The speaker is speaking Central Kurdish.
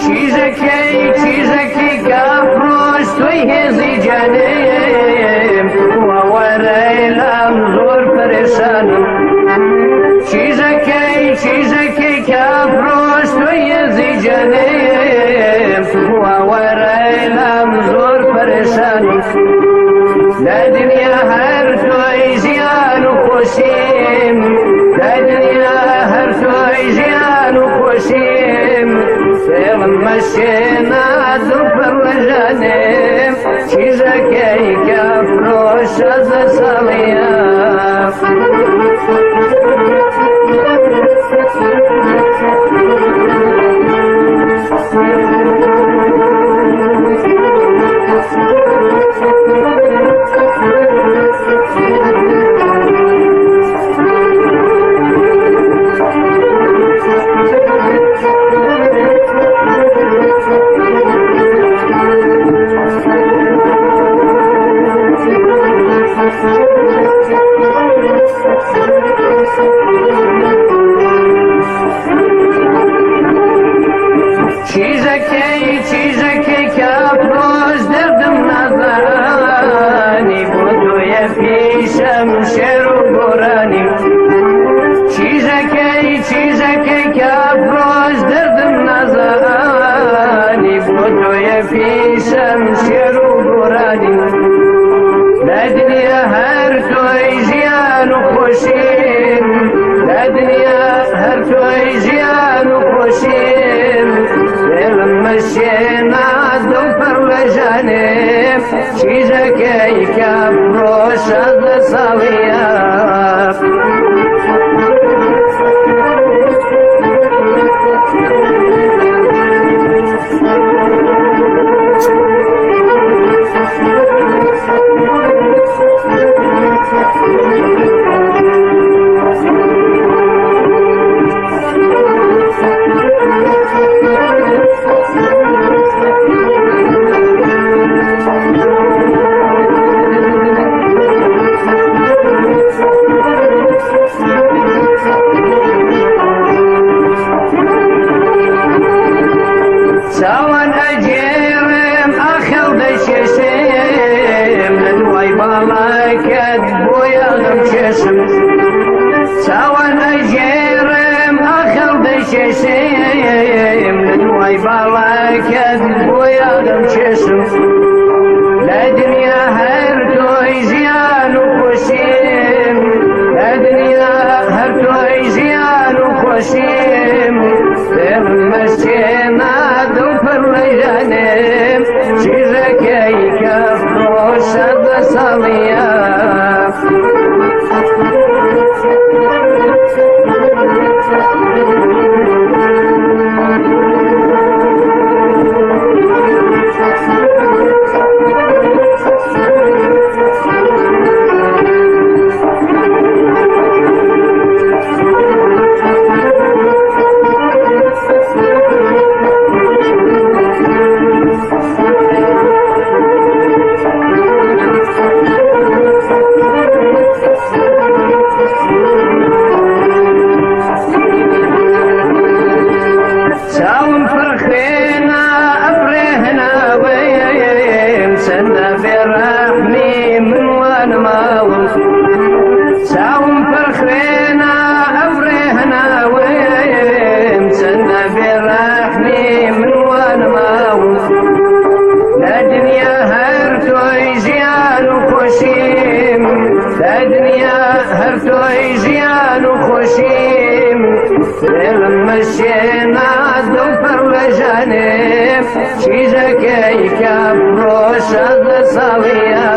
چیزەکەی چیزەکەی کە پرۆش تۆی هێزی جانێم وەوەرەی لام زۆر پەرێشانم. چیزەکەی چیزەکەی کە پرۆش تۆی هێزی جانێم وەوەرەی لام زۆر پەرێشانم. لە دنیا هەر تۆی ژیان و خۆشیم، لە دنیا هەر تۆی ژیان و خۆشیم، دڵم مەشێنە دڵ پڕ لە ژانێم، چیزەکەی کە فرۆش 16 ساڵیە. چیزەکەی چیزەکەی کە پرۆش دەردم نازانی، بۆ تۆیە پیشەم شێر و گۆرانی. چیزەکەی چیزەکەی کە پرۆش دەردم نازانی، بۆ تۆیە پیشەم شێر و گۆرانی. لە دنیا هەر تۆی ژیان و خۆشیم، لە دنیا هەر تۆی ژیان و خۆشیم، دڵم مەشێنە دڵ پڕ لە ژانێم، چیزەکەی کە پرۆش 16 ساڵیە. چاوان ئەگێڕێم ئاخەڵ دەکێشێم، لە دوای باڵاکەت بۆیە غەم کێشم. چاوان ئەگێڕێم ئاخەڵ دەکێشێم، لە دوای باڵاکەت بۆیە غەم کێشم. لە دنیا هەر تۆی ژیان و خۆشیم، لە دنیا هەر تۆی ژیان و خۆشیم، دڵم مەشێنە دڵ پڕ لە ژانێم، چیزەکەی کە فرۆش 16 ساڵیە. چاوم پڕخوێنە ئەبرێهناوەیم، چەندە بێڕەحمی من وانماوم. چاوم پڕخوێنە ئەبرێهناوەیم، چەندە بێڕەحمی من وانماوم. لە دنیا هەر تۆی ژیان و خۆشیم، لە دنیا هەر تۆی ژیان و خۆشیم، دڵم مەشێنە دڵ پڕ لە ژانێم، چیزەکەی کە پرۆ 16 ساڵیە.